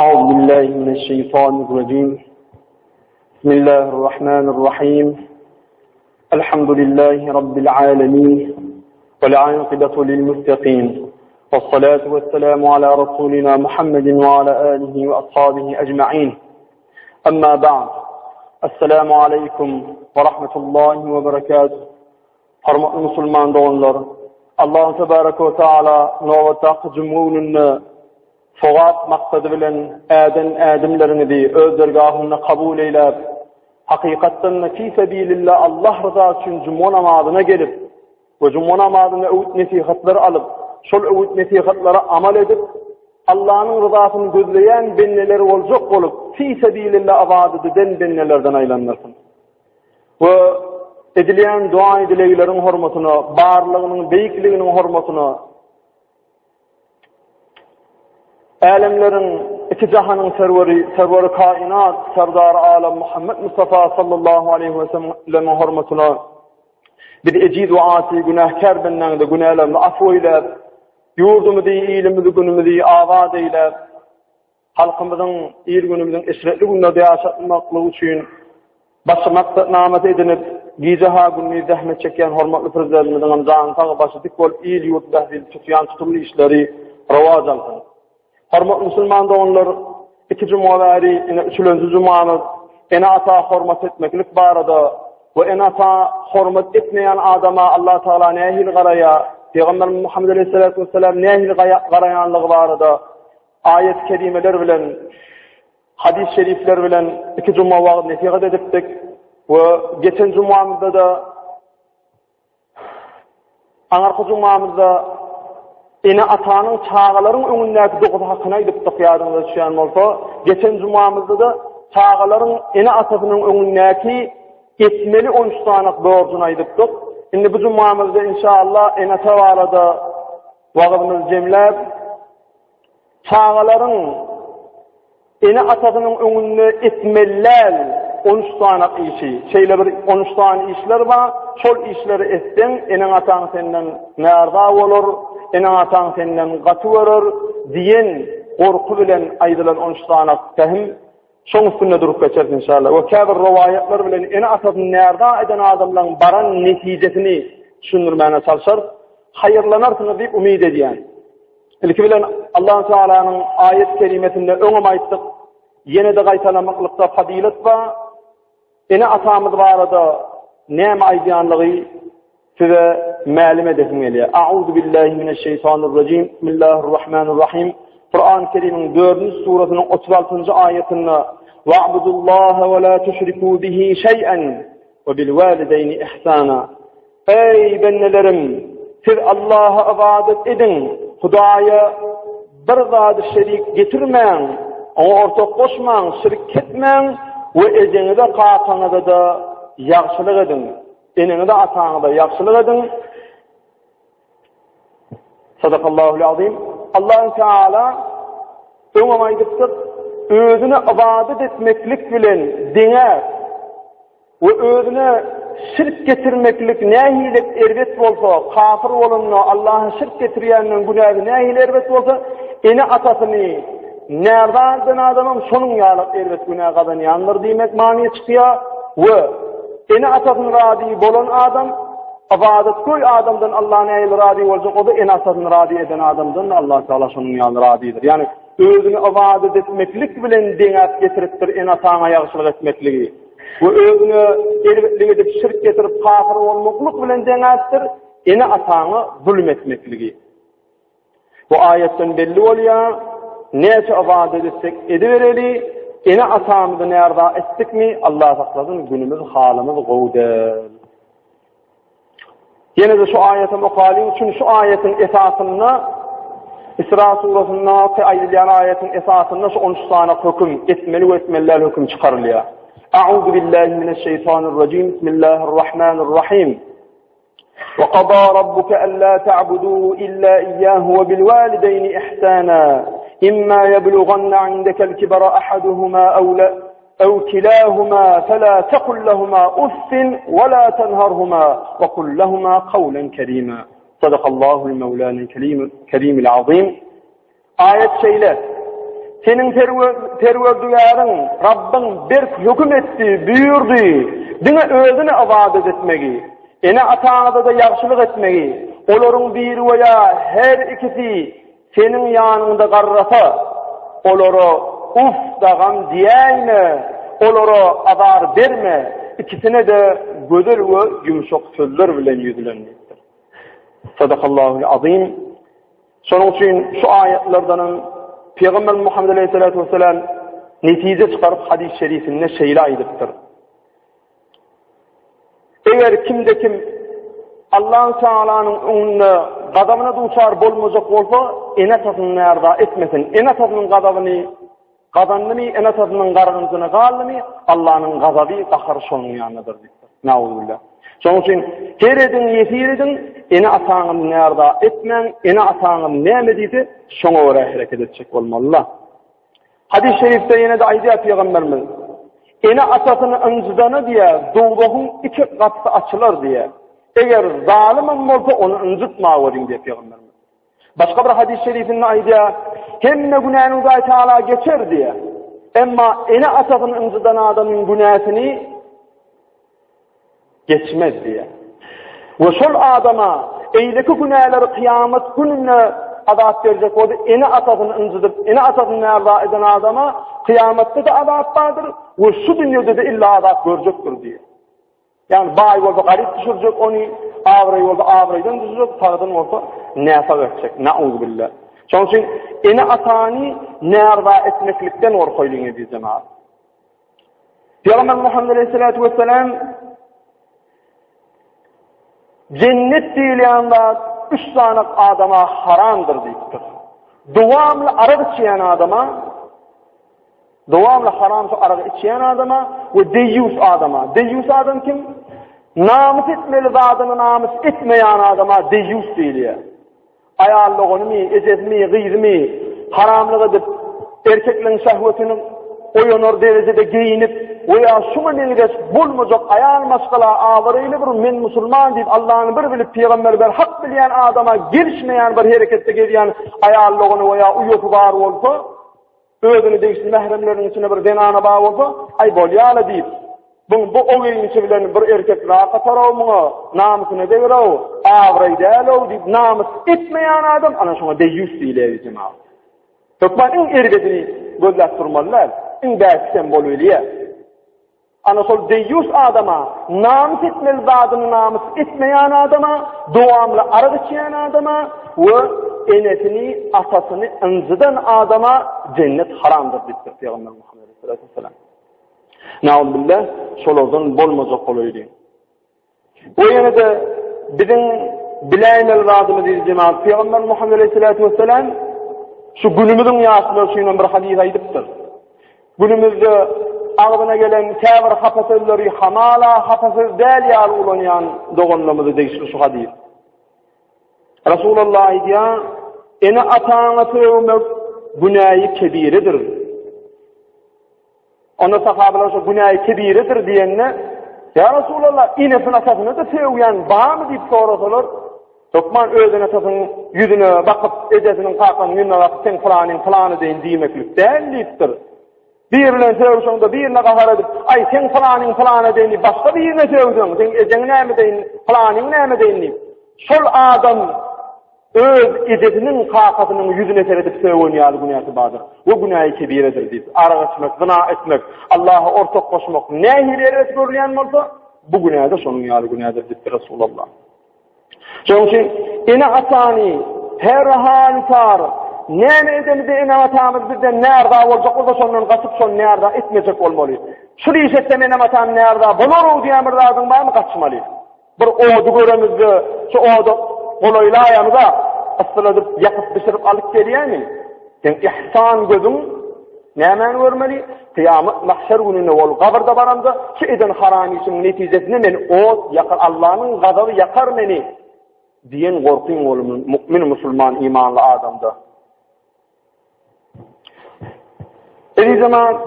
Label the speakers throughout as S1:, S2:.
S1: أعوذ بالله من الشيطان الرجيم بسم الله الرحمن الرحيم الحمد لله رب العالمين والعاقبة للمتقين والصلاة والسلام على رسولنا محمد وعلى آله وأصحابه أجمعين أما بعد السلام عليكم ورحمة الله وبركاته Hormatly musulman doganlar, Allahu tebaraka we taala nobatdaky jumga gününde sogap maksady bilen äden ädimleriňizi öz dergahynda kabul eýläp, hakykatdan-da fi sebilillah Allah ryzasy üçin jumga namazyna gelip we jumga namazynda öwüt-nesihatlar alyp, şol öwüt-nesihatlara amal edip, Allanyň ryzasyny gözleýän bendeler boljak bolup, fi sebilillah ybadat eden bendelerden aýlandyrsyn. We edilýän dua-dilegleriň hormatyna, barlygynyň beýikliginiň hormatyna, älemleriň iki jahanyň serweri, serweri kainat, serdar alam Muhammed Mustafa sallallahu aleyhi we sellemiň hormatyna biz ejiz we asi günähkär bendäňde günälerimizi afu eýläp, ýurdumyzy, ilimizi, günümizi abat eýläp, Halkymyzyň, il-günümiziň eşretli günlerde ýaşatmaklygy üçin başy maksatnamasy edinip, gije-ha gündiz zähmet çekýän hormatly Prezidentimiziň hem jany sag, başy dik bolup, il-ýurt bähbitli tutýan tutumly işleri rowaç alsyn. Hormatly musulman doganlar, iki juma bäri, ine üçülenji jumamyz ene-ata hormat etmeklik barada we ene-ata hormat etmeýän adama Allah Tagala nähili garaýar, Pygamberimiz Muhammet aleyhissalatu vesselam nähili garaýanlygy barada Aýat-y kerimeler bilen, hadys şerifler bilen iki juma wagyz nesihat edipdik we geçen jumamyzda-da aňarky jumamyzda ene-atanyň çagalaryň öňündäki dogasy hakyny aýdypdyk ýadyňyza düşýän bolsa, geçen jumamyzda-da çagalaryň ene-atasynyň öňündäki etmeli 13 sany borjuny aýdypdyk. Indi bu jumamyzda inşallah ene-ata barada wagyzymyzy jemläp, Çagalaryň ene-atasynyň öňünde etmeli däl on üç sany işi. Şeýle bir on üç sany işler bar, şol işleri etseň, eneň-ataň senden närza bolar, eneň-ataň senden gaty görer diýen gorky bilen aýdylan on üç sany pähim. Şoň üstünde durup geçeris inşallah. We käbir rowaýatlar bilen ene-atasyny närza eden adamlaryň baran netijesini düşündirmäne çalşarys. Haýyrlanarsyňyz diýip umyt edýän. Ilki bilen Allahu Tealanyň aýat kerimesinde öňem aýtdyk, ýene-de gaýtalamaklykda fazylet bar. Ene-atamyz barada näme aýdýanlygy size mälim edesim gelýär. A'udhu billahi mineşşeýtanirrajim. Bismillahirrahmanirrahim. Kur'an-ı Kerim'iň 4-nji surasynyň 36-njy aýatynda Wa'budullaha we la tuşriku bihi şeý'en we bil walideyni ihsana. Eý, bendelerim! Siz Allaha ybadat ediň, Hudaýa bir zady şerik getirmäň, Oňa ortak goşmaň, şirk etmäň we ejeňize, kakaňyza-da ýagşylyk ediň. Eneňize, ataňyza ýagşylyk ediň. Sadakallahul azim. Allahu Teala öňem aýdypdyk, özüne ybadat etmeklik bilen deňäp, We özüne şirk getirmeklik nähili erbet bolsa, kafir bolanda Allaha şirk getirýäniň günäsi nähili erbet bolsa, ene-atasyny närza eden adamam şonuň ýaly erbet günä gazanýandyr diýmek many çykýar we ene-atasyny razy bolan adam ybadatgöý adamdan Allah nähili razy boljak, o-da ene-atasyny razy eden adamdan Allah Taala şonuň ýaly razydyr. Ýagny özüni ybadat etmeklik bilen deňäp getiripdir ene-ataňa ýagşylyk etmekligi. We özüne erbetlik edip şirk getirip kafir bolmaklyk bilen deňäpdir, ene-ataňa zulum etmekligi. Bu aýatdan belli bolýar, näçe ybadat etsek edibereli, ene-atamyzy närza etdikmi, Allah saklasyn, günümiz, halymyz gowy däl. Ýene-de şu aýatam okalyň, çünki şu aýatyň esasynda Isra surasyndaky aýdylýan aýatyň esasynda şu 13 sany höküm etmeli we etmeli däl höküm çykarylýar. A'udhu billahi mineşşeýtanirrajim. Bismillahirrahmanirrahim. Ve qada rabbuka alla ta'budu illa iyyahu ve bil walideyni ihsana. Imma yeblughanna indekel kibara ahaduhuma aw la أو كلاهما فلا تقل لهما أف ولا تنهرهما وقل لهما قولا كريما صدق الله المولان الكريم, الكريم العظيم. Aýat şeýle, Seniň Perwerdigäriň, Rabbyň berk höküm etdi, buýurdy, diňe Özüne ybadat etmegi, ene-ataňyza-da ýagşylyk etmegi, olaryň biri we ýa her ikisi seniň ýanyňda garrasa, olara uf dagam diýäýme, olara azar berme, ikisine-de gözel we ýumşak sözler bilen ýüzlen diýipdir. Sadakallahul azim. Şonuň üçin şu aýatlardanam Pygamber Muhammed aleyhissalatu vesselam netije çykaryp hadis-i şerifinde şeýle aýdypdyr. Eger kimde kim Allah Taalanyň öňünde gazabyna duçar bolmajak bolsa, ene-atasyny närza etmesin. Ene-atasynyň gazabyny Gazandymy, ene-atasynyň gargynjyna galdymy, Allanyň gazaby, gahary şonuň ýanyndadyr diýipdir. Nauzubilla. Şonuň üçin her ediň, ýesir ediň, ene-ataňyzy närza etmäň, ene-ataňyz näme diýse, şoňa görä hereket etjek bolmaly-la. Hadys-y şerifde ýene-de aýdýar pygamberimiz, ene-atasyny ynjydana diýýär, dowzahyň iki gapysy açylar diýýär. Eger zalymam bolsa, ony ynjytmaweriň diýýär pygamberimiz. Başga bir hadys şerifinde aýdýar, hemme günäni Hudaý Taala geçer diýýär. Emma ene-atasyny ynjydan adamyň günäsini geçmez diýýär. We şol adama eýleki günäleri kyýamat gününde azap berjek bolsa, ene-atasyny ynjydyp, ene-atasyny närza eden adama kyýamatda-da azap bardyr we şu dünýede-de illa azap görjekdir diýýär. Ýagny baý bolsa garyp düşürjek ony, abraý bolsa abraýdan düşürjek, sagdyn bolsa näsag etjek. Nauzubilla. Şonuň üçin ene-atany närza etmeklikden gorkaýlyň eziz jemagat. Pygamber Muhammed aleyhissalatu vesselam Cennet diýilýän zat üç sany adama haramdyr diýipdir. Dowamly arak içýän adama Dowamly haram şu aragy içýän adama we deýýus adama. Deýýus adam kim? Namys etmeli zadyny namys etmeýän adama deýýus diýilýär. Aýal doganymy, ejesimi, gyzymy haramlyk edip, erkekligiň şähwetini oýanar derejede geýinip we ýa şuňa meňzeş bolmajak aýal maşgala abraýly bir men musulman diýip Allany bir bilip pygamberi bir hak bilýän adama gelişmeýän bir hereketde gezýän aýal dogany we ýa uýasy bar bolsa, Özüne degişli mähremleriniň içinde bir zenana bar bolsa, aý bolýa-la diýip, bu bu o geýnişi bilen bir erkek zat tapar-ow muňa, namysyna deger-ow, abraý däl-ow diýip namys etmeýän adam, ana şoňa deýýus diýilýär jemagat. Hökman iň erbedini gözläp durmaly däl, iň bäkisem bolubilýär. Ana şol deýýus adama, namys etmeli zadyny namys etmeýän adama, dowamly arak içýän adama we enesini, atasyny ynjydan adama jennet haramdyr diýipdir Pygamber Muhammed aleyhissalatu vesselam. Nauzbillah, şolardan bolmajak bolaýly. We ýene-de biziň biläýmeli zadymyz diýdi jemagat, Pygamber Muhammed aleyhissalatu vesselam şu günümiziň ýaşlary üçin hem bir hadys aýdypdyr. Günümizde agzyna gelen käbir hapa sözleri hamala hapa söz däl ýaly ulanýan doganlarymyza degişli şu hadys. Resulullah aýdýar, ene ataňa sögmek günäi kebiredir. Onda sahabalar şo günäi kebiredir diýende, Ýa Resulallah, enesini atasyny-da sögýän barmy diýip sorasalar, hökman öz ene-atasynyň ýüzüne bakyp, ejesiniň, kakasynyň ýüzüne bakyp, sen pylanyň pylany deýin diýmeklik däl diýipdir. Biri bilen sögüşeňde birine gahar edip, aý sen pylanyň pylany deýin diýip, başga birine sögseň, seň ejeň näme deýin, pylanyň näme deýin diýip, şol adam Öz ejesiniň, kakasynyň ýüzüne seredip sögen ýaly günäsi bardyr. We günäi kebiredir diýip, arak içmek, zyna etmek, Allaha ortak goşmak nähili erbet görülýän bolsa, bu günä-de şonuň ýaly günädir diýipdir Resulullah. Şonuň üçin ene-atany her halükar näme edemizde ene-atamyz bizden närza boljak bolsa şondan gaçyp şony närza etmejek bolmaly. Şul iş etsem enem-atam närza bolar-ow diýen bir zadyň barmy gaçmaly. Bir ody göremizde, şu oda golaýlaýamyza, yssyladyp, ýakyp, bişirip alyp gelýämi? Seň ihsan gözüň nämäni görmeli? Kyýamat mahşer gününde ol gabyrda baramda, şu eden haram işimiň netijesinde meni ot ýakar, Allanyň gazaby ýakar meni diýen gorkyň bolmaly mu'min musulman imanly adamda. Eziz jemaat,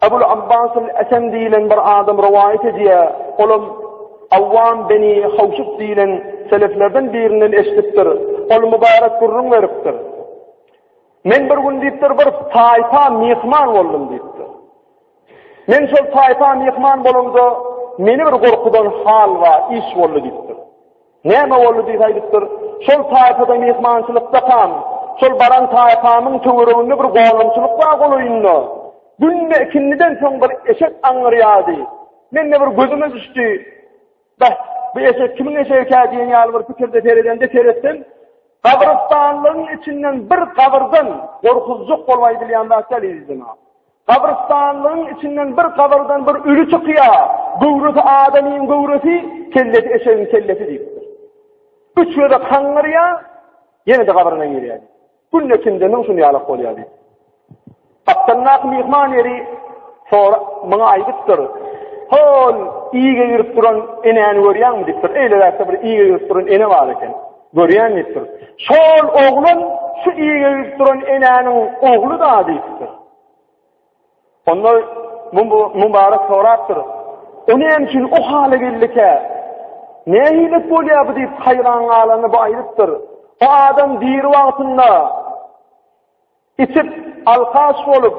S1: Ebul Abbas al-Esem diýilen bir adam rowaýat edýär. Olam Awwam beni Hawşup diýilen Seleflerden birinden eşidipdir. Ol mübarek gürrüň beripdir. Men bir gün diýipdir, bir taýpa myhman boldum diýipdir. Men şol taýpa myhman bolamda, meni bir gorkudan hal bar, iş boldy diýipdir. Näme boldy diýip aýdypdyr. Şol taýpada myhmançylykdakam, şol baran taýpamyň töwereginde bir gonamçylyk bar golaýynda. Günde ikindiden soň bir eşek aňňyrýardy. Mende bir gözüme düşdi. Beh, bu eşek kimiň eşegikä diýen ýaly bir pikirde seredende seretsem, gabrystanlygyň içinden bir gabyrdan gorkuzjak bolup aýdylýan zat däl eziz jemagat. Gabrystanlygyň içinden bir gabyrdan bir öli çykýar. Göwresi adamyň göwresi, kellesi eşegiň kellesi diýipdir. Üç gezek haňňyrýar, ýene-de gabryna girýär. Günde kimde müň şuny ýalak bolýar diýip. Gapdalyndaky myhman ýeri sora muňa aýdypdyr. Hol iýge girip duran enäni görýäňmi diýipdir. Eýleräkde bir iýge girip duran ene bar eken. Görýän diýipdir. Şol oglan şu iýge girip duran enäniň ogly da diýipdir. Onda Mubarek sorapdyr. O näme üçin o hala geldikä? Nähili bolýar bu diýip haýran galanda bu aýdypdyr. O adam diri wagtynda içip alkaş bolup,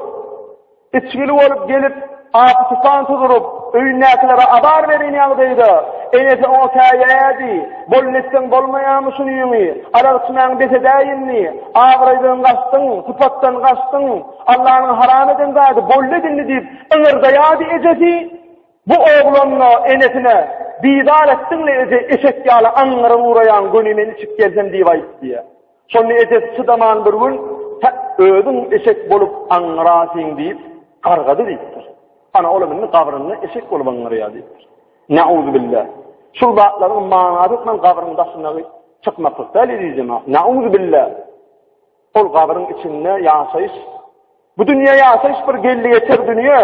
S1: içgili bolup gelip, apy-tupan tuzuryp, öýündäkilere azar beren ýagdaýda, enesi oňa käýýärdi, Boldy etseň bolmaýarmy şunyňy, arak içmäňi bes edäý indi, abraýdan gaçdyň, sypatdan gaçdyň, Allanyň haram eden zady boldy edindi diýip, yňyrdaýardy ejesi. Bu oglan-da enesine, Bizar etdiň-le eje, eşek ýaly aňňyryp uraýaň, göni men içip gelsem diýip aýtdy diýýär. Şonda ejesi çydaman bir gün, Hä, özüň eşek bolup aňňyrasyň diýip, gargady diýipdir. Ana, olam indi gabrynda eşek bolup aňňyrýar diýipdir. Nauzubillah. Şul zatlaryň manasy hökman gabryň daşyna çykmaklyk däl eziz jemaat. Nauzubillah. Ol gabryň içinde ýaşaýyş Bu dünýe ýaşaýyş bir geldi geçer dünýe.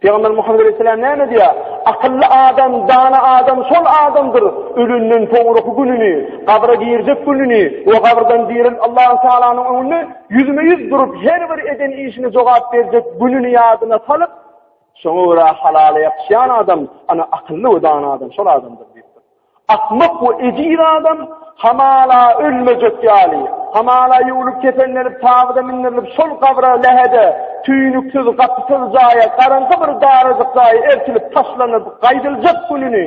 S1: Pygamber Muhammed aleyhisselam näme diýýär? Akylly adam, dana adam şol adamdyr. Ölünden soňraky gününi, gabra girjek gününi we gabrdan direlip Allahu Tealanyň öňünde ýüzme-ýüz durup her bir eden işine jogap berjek gününi ýadyna salyp, şoňa görä halala ýapyşýan adam, ana akylly we dana adam şol adamdyr diýipdir. Akmak we ejiz adam hamala ölmejek ýaly, hamala ýuwlup kepenlenip tabyda mündürilip şol gabra lähede, tüýnüksiz, gapysyz jaýa, garaňky bir darajyk jaýa ertilip taşlanyp gaýdyljak gününi,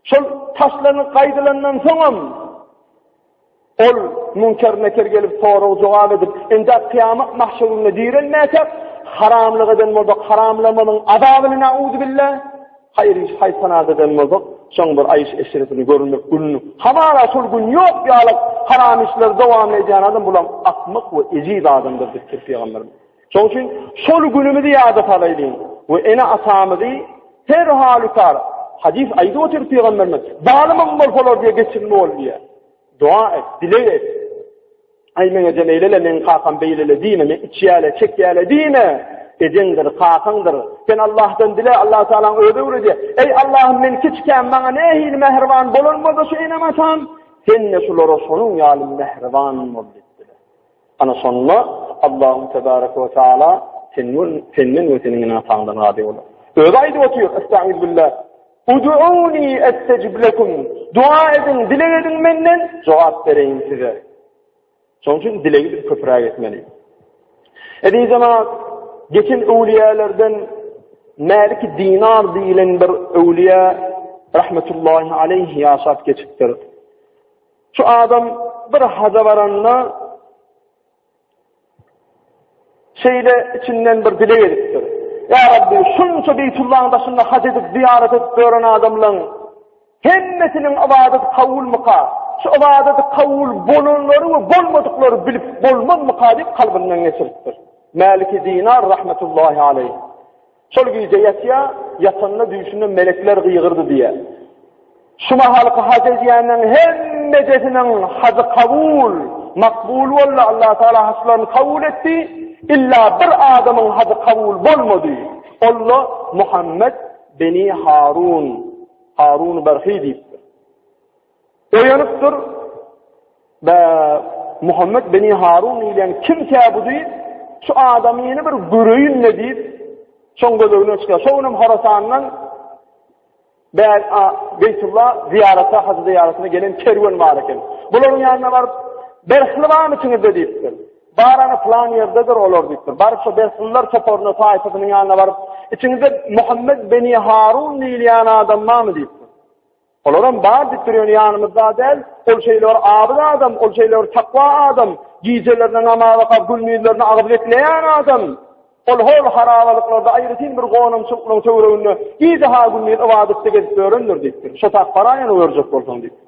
S1: şol taşlanyp gaýdylandan soňam, Ol Münker-Neker gelip sorag-jogap edip, entäk kyýamat mahşer gününe direlmäkäk, haramlyk eden bolsak, haramlamanyň azabyny nauzubilla, haýyr iş, haýsanat eden bolsak, şoň bir aýyş-eşretini görmek gününi, hamala şol gün ýok ýaly haram işleri dowamly edýän adam bulam akmak we ejiz adamdyr diýipdir pygamberimiz. Şoň üçin şol günümizi ýada salaýlyň we ene-atamyzy her halükar, hadys aýdyp otyr pygamberimiz, zalymam bolsalar diýe geçirimli bol diýe. Dua et, dileg et. Aý meň ejem eýlele, meň kakam beýlele diýme, men içýäle, çekýäle diýme. Ejeňdir, kakaňdyr. Sen Allahdan dile, Allah Taalanyň özi öwredýär. Eý Allahym men kiçikäm maňa nähili mähriban bolan bolsa şu enem atam, sen-de şulara şonuň ýaly mähriban bol diýip dile. Ana şonda Allahu tebaraka we taala senden senden we seniň ene-ataňdan razy bolar. Özi aýdyp otyr, Estaizu billah. Ud'uni estejib lekum. Dua ediň, dileg ediň menden, jogap bereýin size. Şonuň üçin dilegi biz köpräk etmeli. Eziz jemaat, geçen öwlüýälerden Mälik Dinar diýilen bir öwlüýä rahmetullahi aleyh ýaşap geçipdir. Şu adam bir haja baranda şeýle içinden bir dileg edipdir. Ýa Rabbi, şunça Beýtullahyň daşynda haj edip, zyýarat edip ýören adamlaryň hemmesiniň ybadaty kabulmyka? Şu ybadaty kabul bolanlary we bolmadyklary bilip bolmazmyka diýip kalbyndan geçiripdir. Mäliki Dinar rahmetullahi aleýh. Şol gije ýatýar, ýatanda düýşünde melekler gygyrdy diýýär. Şu mahalky haj edýänleriň hemmejesiniň hajy kabul, makbul boldy, Allah Taala hajlaryny kabul etdi, illa bir adamyň hajy kabul bolmady. Ol-da Muhammed beni Harun, Harun Berhi diýipdir. Oýanypdyr, Bä, Muhammet beni Harun diýlen kimkä bu diýip, şu adamyny bir göreýin-le diýip, şoň gözegine çykýar. Şo günem Horasandan. Bär a Beýtulla zyýarata, hajy zyýaratyna gelen kerwen bar eken. Bularyň ýanyna baryp, Berhli barmy içiňizde diýipdir. Bar ana plan ýerdedir olar diýipdir. Baryp şo Berhliler toparyna, taýpasynyň ýanyna baryp, içiňizde Muhammed beni Harun diýilýän adam barmy diýipdir. Olaram bar diýipdir, ýöne ýanymyzda däl. Ol şeýle bir abyz adam, ol şeýle bir takwa adam, gijelerine namaz okap, gündizlerine agyz bekleýän adam. Ol hol harabalyklarda aýratyn bir gonamçylyklaryň töwereginde gije-ha gündiz ybadatda gezip ýörendir diýipdir. Şo tak baraýan görjek bolsaň diýipdir.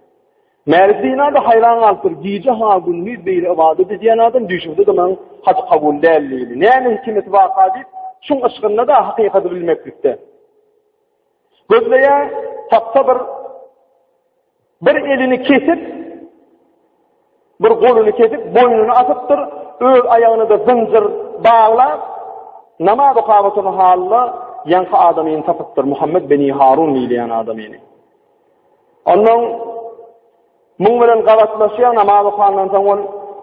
S1: Mälik Dinar-da haýran galypdyr. Gije-ha gündiz beýle ybadat edýän adam düýşünde-de maň hajy kabul däl diýdi. Näme hikmeti barka diýip, şuň yşgynda-da hakykaty bilmeklikde. Gözleýär, tapsa bir Bir elini kesip, bir goluny kesip, boýnuny asypdyr, öz aýagyna-da zynjyr baglap, namaz okap oturan halynda ýaňky adamyny tapypdyr, Muhammet beni Harun diýilýän adamyny. Ondan muň bilen gabatlaşýar, namaz okandan soň ol,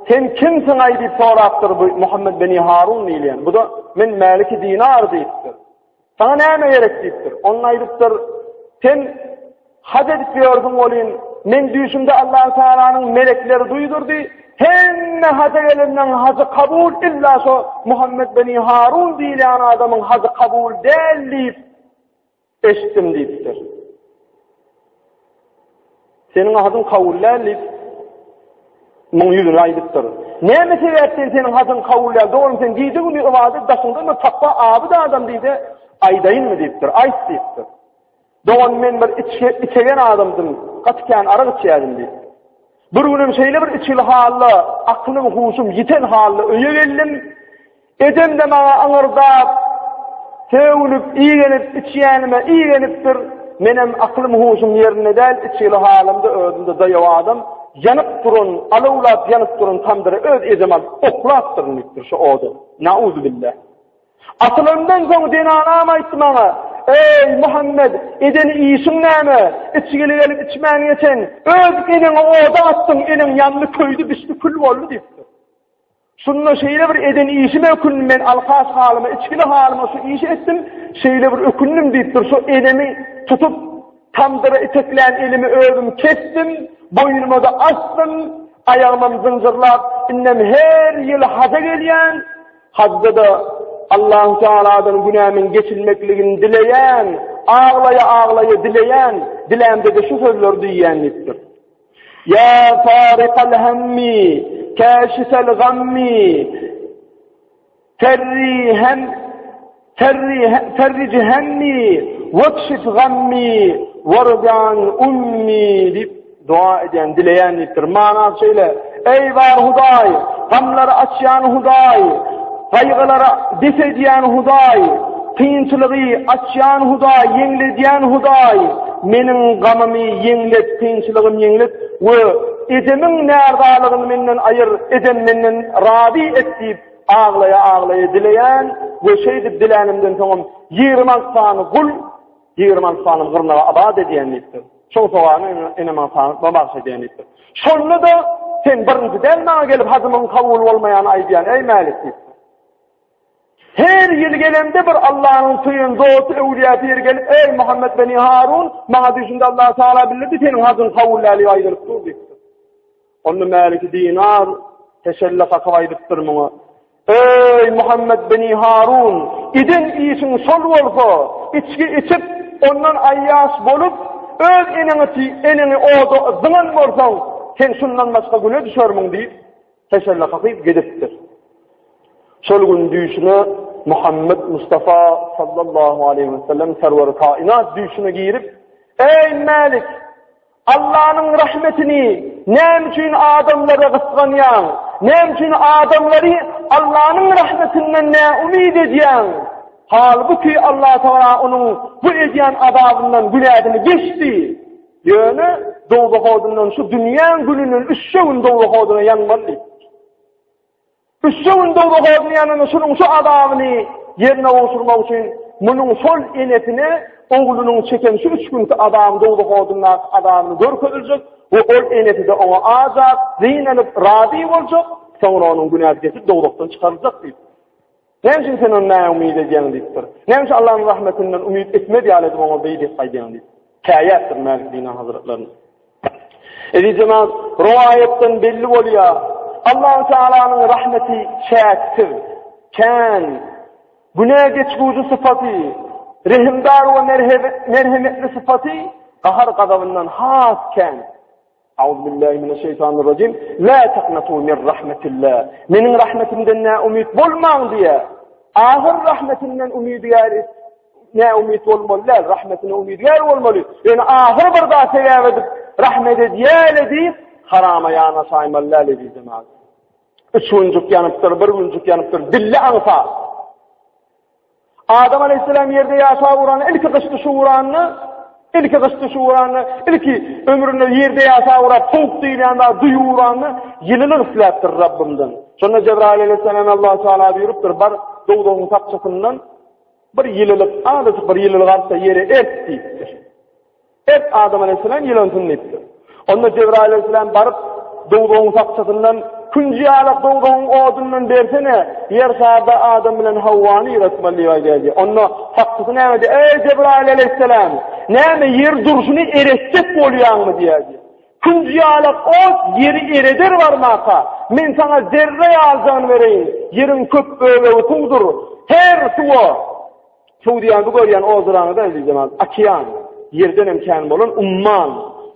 S1: sen kimsiň-aý diýip sorapdyr bu Muhammet beni Harun diýilýän. Bu-da, men Mäliki Dinar diýipdir. Saňa näme gerek diýipdir. Onda aýdypdyr, Sen haj edip ýörsüň welin, men düýşümde Allahu Tealanyň melekleri duýdurdy, hemme haja gelenden hajy kabul, illa şo Muhammed beni Harun diýilýän adamyň hajy kabul däl diýip eşitdim diýipdir. Seniň hajyň kabul däl diýip, muň ýüzüne aýdypdyr. Näme sebäpden seniň hajyň kabul däl? Doganym sen gije-gündiz ybadat daşyňda bir takwa abyt adam diýse, aýdaýynmy diýipdir. Aýt diýipdir. Dogan men bir içge, içegen adamdym, gaty kän arak içýärdim diýipdir. Bir günem şeýle bir içgili halda, aklym, huşum ýiten halda öýe geldim. Ejem-de maňa yňyrdap, sögünip, igenip, içýänime igenipdir. Menem aklym-huşum ýerinde däl, içgili halymda özüm-de daýaw adam, ýanyp duran, alawlap ýanyp duran tamdyra öz ejem alyp oklapdyryn diýipdir şu oda. Nauzubillah. Asylandan soň zenanam aýtdy maňa, Eý, Muhammet, eden işiň näme? Içgili gelip içmän geçen, öz eneňi oda atdyň, eneň ýandy, köýdi, bişdi, kül boldy diýipdir. Şunda şeýle bir eden işime ökündim men alkaş halyma, içgili halyma şu işi etdim, şeýle bir ökündim diýipdir, şu enemi tutup tamdyra iteklän elimi özüm kesdim, boýnuma-da asdym, aýagymam zynjyrlap, indem her ýyl haja gelýän, hajda-da Allahu Tealadan günämiň geçilmekligini dileýän, aglaýa-aglaýa dileýän, dilämde-de şu sözleri diýýän diýipdir. Ýa farikal hemmi, käşifel gammi, ferri hem, ferri, ferrij hemmi, wekşif gammi, wardan ummi diýip dua edýän, dileýän diýipdir. Manasy şeýle, Eý bar Hudaý, gamlary açýan Hudaý, gaýgylary def edýän Hudaý, kynçylygy açýan Hudaý, ýeňledýän Hudaý, meniň gamymy ýeňlet, kynçylygymy ýeňlet we ejemiň närzalygyny menden aýyr, ejem menden razy et diýip, aglaýa-aglaýa dileýän we şeýdip dilänimden soňam 26 sany gul, 26 sany gyrnagy azat edýän diýipdir. Şol sogany enem-atama bagyş edýän diýipdir. Şonda-da sen birinji däl maňa gelip hajymyň kabul bolmaýany aýdýan, eý Mälik diýipdir. Her ýyl gelemde bir Allanyň söýen dosty, öwlüýäsi ýeri gelip, eý Muhammet beni Harun, maňa düşündi Allah Taala bildirdi, seniň hajyň kabul däl diýip aýdylyp dur diýipdir. Onda Mäliki Dinar teşelle kakyp aýdypdyr muňa. Eý, Muhammet beni Harun, eden işiň şol bolsa, içgi içip, ondan aýýaş bolup, öz eneňi, eneňi oda zyňan bolsaň, sen şundan başga güne düşermiň diýip, teşelle kakyp gidipdir. Şol gün düýşüne Muhammet Mustafa sallallahu aleyhi ve sellem serwer kainat düýşüne girip, Eý Mälik, Allanyň rahmetini näme üçin adamlara gysganýaň? Näme üçin adamlary Allanyň rahmetinden näumyt edýäň? Halbuki Allah Tagala onuň bu edýän azabyndan günäsini geçdi. Ýöne dowzah odundan şu dünýäň gününden üçje gün dowzah oduna ýanmaly diýipdir. Üçje gün dowzah oduny ýananda şunuň şu azabyny ýerine gowşurmak üçin munuň şol enesine oglunyň çeken şu üç günki azabyny dowzah odundaky azabyny görkeziljek we ol enesi-de oňa ajap, gynanyp, razy boljak, soňra onuň günäsi geçip dowzahdan çykaryljak diýipdir. Näme üçin sen ony näumyt edýäň diýipdir. Näme üçin Allanyň rahmetinden umyt etmez ýaly edip oňa beý diýip aýdýaň diýipdir. Käýäpdir Mälik Dinar hazretlerini. Eziz jemaat, rowaýatdan belli bolýar. Allahu Tealanyň rahmeti çäksiz, kän. Günä geçgüji sypaty, rehimdar we merhemetli sypaty gahar gazabyndan has kän. Auzubillahi mineşşeýtanirrajim. La taqnatu min rahmetillah. Meniň rahmetimden näumyt bolmaň diýýär. Ahyr rahmetinden umydygär näumyt bolmaly däl, rahmetine umydygär bolmaly. Ýöne ahyr bir zat sebäp edip rahmet edýäle diýip harama ýanaşaýmaly däl eziz jemaat. Üç günjük ýanypdyr, bir günjük ýanypdyr. Dilli aňsat. Adam aleyhisselam ýerde ýaşap uranda, ilki gyş düşüp uranda, ilki gyş düşüp uranda, ilki ömründe ýerde ýaşap urap, sowuk diýilýän zat duýup uranda, ýylylyk isläpdir Rabbimden. Şonda Jebraýyl aleyhisselam Allah Teala buýrupdyr, bar dowzahyň sakçasyndan bir ýylylyk, azajyk bir ýylylyk alyp-da ýere ert diýipdir. Ert Adam aleyhisselam ýylansyn diýipdir. Onda Jebraýyl aleyhisselam baryp dowzahyň sakçasyndan künji ýalak dowzahyň odundan bersene, ýer şarda Adam bilen Hawwany ýylatmaly diýip aýdýar diýýär. Onda sakçysy näme diýýär? Eý Jebraýyl aleyhisselam, näme ýer durşuny eretjek bolýaňmy diýýär diýýär. Künji ýalak ot ýeri ereder barmaka, men saňa zerre ýaljagyny bereýin, ýeriň köp bölegi suwdur, her suwa Suw diýýän bu görýän ozuraňyz eziz jemaat, okean, ýerden hem kän bolan umman.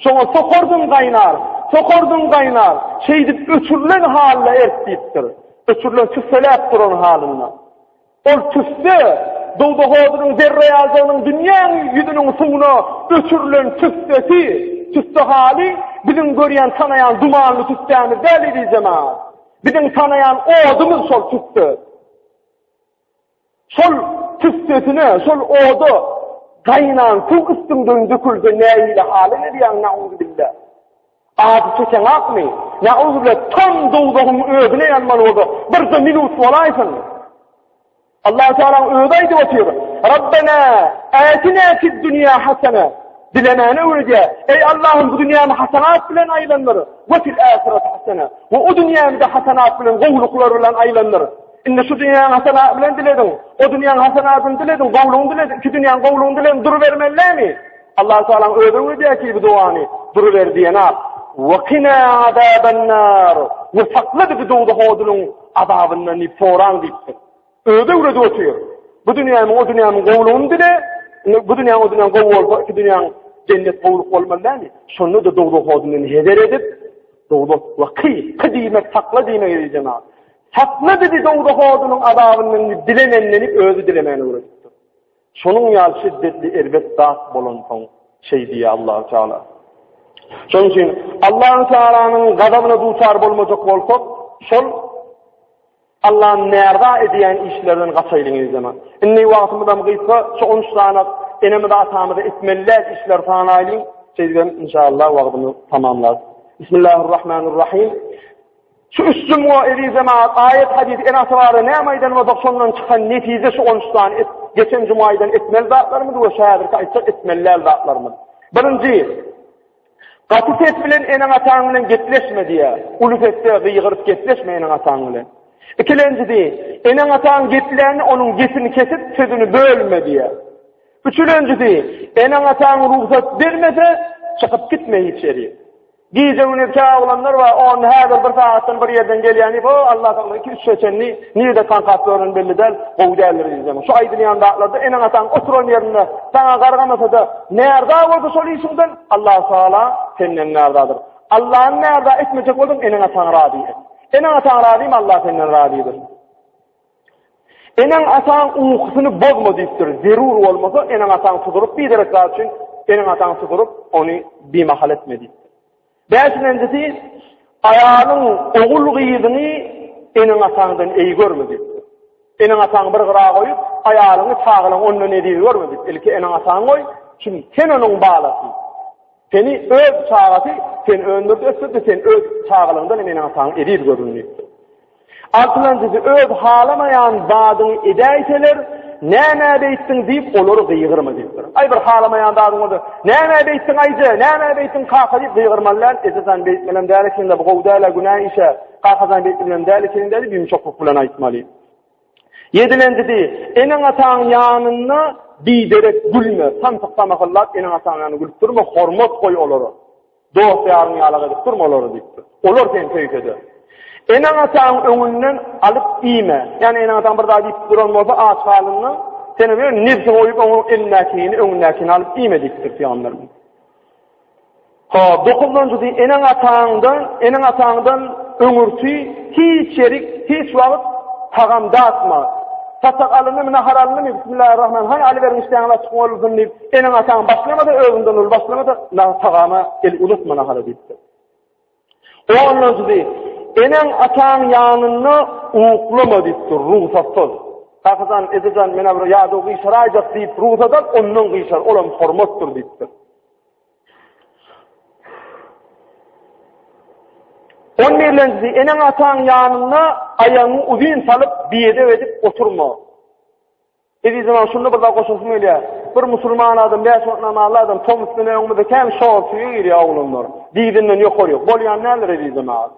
S1: Şoňa sokardyň gaýnar, sokardyň gaýnar, şeýdip öçürilen halda ert diýipdir. Öçürilen tüsseläp duran halynda. Ol tüsse dowzah odunyň zerre ýaljagynyň dünýäň ýüzüniň suwuna öçürilen tüssesi, tüsse haly biziň görýän tanaýan dumanly tüssämiz däl eziz jemaat. Biziň tanaýan odumyz şol tüsse. Şol tüssesine, şol oda gaýnan suw üstüňden dökülse nähili hala gelýäň, nauzubilla. Ajy çekeňakmy? Nauzubilla, tam dowzahyň özüne ýanmaly bolsa, birje minut bolaýsyn. Allah Teala'nın özi aýdyp otyr. Rabbena atina fid dunya hasana. Dilemäni öwredýär. Eý Allahym bu dünýäni hasanat bilen aýlandyr. We fil ahireti hasana. We o dünýäni-de hasanat bilen, gowulyklar bilen aýlandyr. Indi şu dünýäň hasanat bilen dilediň, o dünýäň hasanatyny dilediň, gowulygyny dilediň, iki dünýäň gowulygyny dilediň, durubermeli dälmi? Allah Teala'ň özi öwredýär ki bu dogany duruber diýenak. Wa qina azabannar. We sakla bizi dowzah odunyň azabyndan diýip soraň diýipdir. Özi öwredip otyr. Bu dünýäniň o dünýäniň gowulygyny dile, indi bu dünýäň o dünýäň gowy bolsa, iki dünýäň jennet gowulyk bolmaly dälmi? Şonda-da dowzah odundan heder edip, dowzah we ky, ky diýmek sakla diýmek diýjek. Sakla bizi dowzah odunyň azabyndan diýip dilemenlenip özi dilemäni öwredipdir. Şonuň ýaly şiddetli erbet zat bolansoň şeý diýýär Allahu Teala. Şonuň üçin Allahu Tealanyň gazabyna duçar bolmajak bolsak, şol Allany närza edýän işlerden gaçaýlyň eziz jemaat. Indi wagtymyzam gysga, şu 13 sany enemize atamyza etmeli däl işleri sanaýlyň. Şeýdibem inşallah wagtymy tamamlarys. Bismillahirrahmanirrahim. Şu üç jumga eziz jemaat aýat hadys ene-ata barada näme aýdan bolsak şondan çykan netije şu 13 sany et, geçen juma aýdan etmeli zatlarymyz we şu häzirki aýtjak etmeli däl zatlarymyz. Birinji, gaty ses bilen eneň-ataň bilen gepleşme diýýär. Uly sesde gygyryp gepleşme eneň-ataň bilen. Ikilenjisi, eneň-ataň geplände onuň gepini kesip sözüni bölme diýýär. Üçülenjisi, eneň-ataň rugsat bermese çykyp gitme hiç ýere. Gije-gündiz kä oglanlar bar, onda häzir bir sagatdan bir ýerden gelýän diýip, o Allah saklasyn, iki-üç çenli nirede kaňkap ýöreni belli däl, gowy däldir diýdim. Şu aýdylýan zatlarda eneň-ataň oturan ýerinde saňa gargamasa-da, närza bolsa şol işiňden, Allah Tagala senden närzadyr. Allany närza etmejek bolsaň, eneň-ataňy razy et. Eneň-ataň razymy, Allah senden razydyr. Eneň-ataň ukusyny bozma diýipdir. Zerur bolmasa, eneň-ataň tuzuryp, biderek zat üçin eneň-ataň tuzuryp, ony bimahal etme diýipdir. Bäşinjisi, aýalyň ogul-gyzyny eneň-ataňdan eý görme diýipdir. Eneň-ataňy bir gyra goýup, aýalyňy, çagalaňy ondan eziz görme diýip, ilki eneň-ataňy goý, çünki sen onuň balasy. Seni öz çagasy, sen öndürdi, ösdürdi, sen öz çagalaňdan hem eneň-ataňy eziz görgün diýipdir. Altynjysy, öz halamaýan zadyňy edäýseler, nämä beýtdiň diýip, olary gygyrma diýipdir. Aý bir halamaýan zadyň bolsa, nämä beýtdiň aýje, nämä beýtdiň kaka diýip gygyrmaly däl, eje jan beýtmelem däl ekeniň-dä, bu gowy däl-ä, günä iş-ä, kaka jan beýtmelem däl ekeniň-dä diýip ýumşaklyk bilen aýtmaly. Ýedilenjisi, eneň-ataň ýanynda. biderek gülme, samsyk samahyllap eneň-ataň ýanynda gülüp durma, hormat goý olara. Dost-ýaryň ýalak edip durma olara diýipdir. Olar seni söýse-de. Eneň-ataň öňünden alyp iýme. Ýagny eneň-ataň bir zat iýip duran bolsa aç halynda, sen hem nebsi goýup onuň elindäkini, öňündäkini alyp iýme diýipdir pygamberimiz. Ha, dokuzynjysy eneň-ataňdan, eneň-ataňdan öňürti hiç ýerik, hiç wagt tagam datma. Saçak alyndymy, nahar alyndymy, Bismillahirrahmanirrahim, hany alyberiň işdäňiz açyk bolsun diýip, eneň-ataň başlamasa, özüňden uly başlamasa, tagama el uzatma nahara diýipdir. Onunjysy, eneň-ataň ýanynda uklama diýipdir, rugsatsyz. Kakajan, ejejan, men bir ýadaw gyşaraýjak diýip rugsat al, ondan gyşar, olam hormatdyr diýipdir. On birlenjisi, eneň-ataň ýanynda aýagyňy uzyn salyp, biedep edip oturma. Ezizim aga, şunda bir zat goşasym gelýär. Bir musulman adam, bäş wagt namazly adam tomusda ne öňümizde kän şortuga girýär oglanlar. Dizinden ýokary. Bolýan däldir ezizim aga.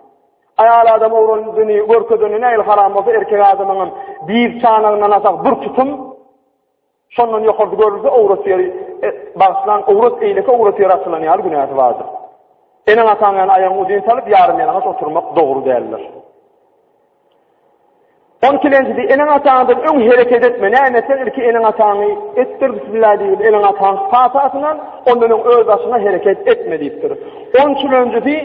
S1: Aýal adam owradyny görkezeni nähili haram bolsa, erkek adamyň hem diz çanagyndan aşak bir tutum şondan ýokarda görülse owrat ýeri e, bagyşlan owrat eýleki owrat ýeri açylan ýaly günäsi bardyr. Eneň ataň ýany aýagyňy uzyn salyp ýarym ýalaňaç oturmak dogry däldir. On ikilenjisi, eneň-ataňdan öň hereket etme. Näme etseň, ilki eneň-ataňy etdir, bismillah diýip, eneň-ataň patasyny al, ondan öň öz başyňa hereket etme diýipdir. On üçülenjisi,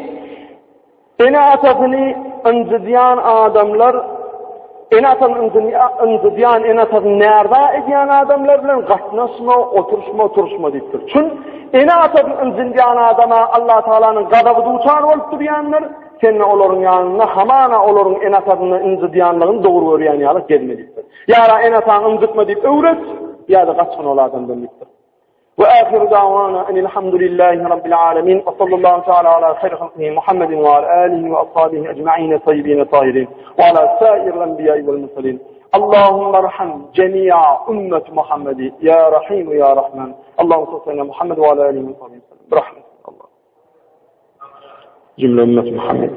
S1: ene-atasyny ynjydýan adamlar, ene-atasyny ynjydýan, ene-atasyny närza edýän adamlar bilen gatnaşma, oturyşma, turuşma diýipdir. Çün ene-atasyny ynjydýan adama Allah Tagalanyň gazaby duçar bolup durýandyr. Sen-de olaryň ýanynda hamana olaryň ene-atasyny ynjydýanlygyny dogry görýän ýaly gezme diýipdir. Ýa-da ene-ataňy ynjytma diýip öwret, ýa-da gaçgyn ol adamdan diýipdir. We ahiru da'wana enilhamdülillahi rabbil alamin we sallallahu taala ala hayri halqihi Muhammedin we ala alihi we ashabihi ecma'in tayyibin tahirin we ala sa'iril enbiya'i vel murselin. Allahumma arham jemi'a ummet Muhammedi ya Rahim ya Rahman. Allahumma salli ala Muhammed we ala alihi ve sahbihi. Rahmet Allah. Jümle ümmet Muhammed.